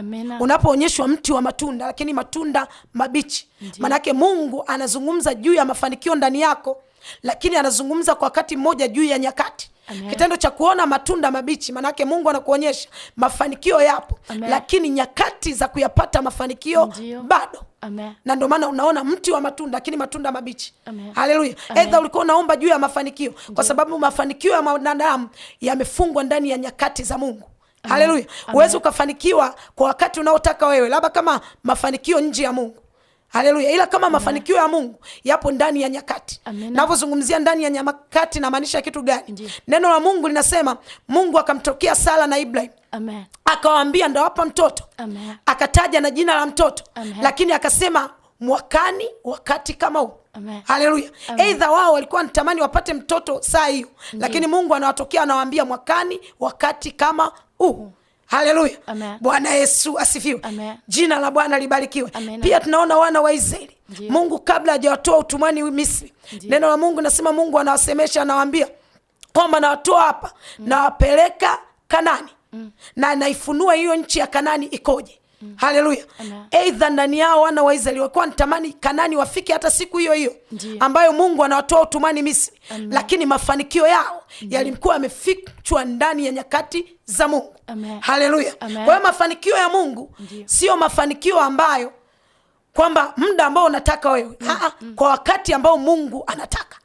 Amina. Unapoonyeshwa mti wa matunda lakini matunda mabichi, manake Mungu anazungumza juu ya mafanikio ndani yako, lakini anazungumza kwa wakati mmoja juu ya nyakati. Amen. Kitendo cha kuona matunda mabichi, manake Mungu anakuonyesha mafanikio yapo, Amen. Lakini nyakati za kuyapata mafanikio bado. Amen. Na ndio maana unaona mti wa matunda lakini matunda mabichi. Amen. Haleluya. Aidha ulikuwa unaomba juu ya mafanikio, kwa sababu mafanikio ya mwanadamu yamefungwa ndani ya nyakati za Mungu. Haleluya. Huwezi ukafanikiwa kwa wakati unaotaka wewe, labda kama mafanikio nje ya Mungu. Haleluya. Ila kama mafanikio ya Mungu yapo ndani ya nyakati. Amen. Navyozungumzia ndani ya nyakati namaanisha kitu gani? Ndiyo. Neno la Mungu linasema Mungu akamtokea Sara na Ibrahim, Amen. akawaambia ndawapa mtoto. Amen. Akataja na jina la mtoto. Amen. Lakini akasema mwakani wakati kama huu. Amen. Haleluya. Amen. Aidha wao walikuwa wanatamani wapate mtoto saa hiyo, lakini Mungu anawatokea anawaambia mwakani wakati kama huu. Haleluya. Amen. Bwana Yesu asifiwe. Amen. Jina la Bwana libarikiwe. Amen. Pia tunaona wana wa Israeli, Ndiyo. Mungu kabla hajawatoa utumwani Misri, Ndiyo. neno la Mungu nasema Mungu anawasemesha, anawaambia kwamba nawatoa hapa, nawapeleka Kanani, na naifunua hiyo nchi ya Kanani ikoje. Haleluya. Amen. Aidha ndani yao wana wa Israeli walikuwa wanatamani Kanani wafike hata siku hiyo hiyo Ndiyo. ambayo Mungu anawatoa utumwani Misri, Amen. lakini mafanikio yao yalikuwa yamefichwa ndani ya nyakati za Mungu. Amen. Haleluya. Amen. Kwa hiyo mafanikio ya Mungu Ndiyo. sio mafanikio ambayo kwamba muda ambao unataka wewe, kwa wakati ambao Mungu anataka.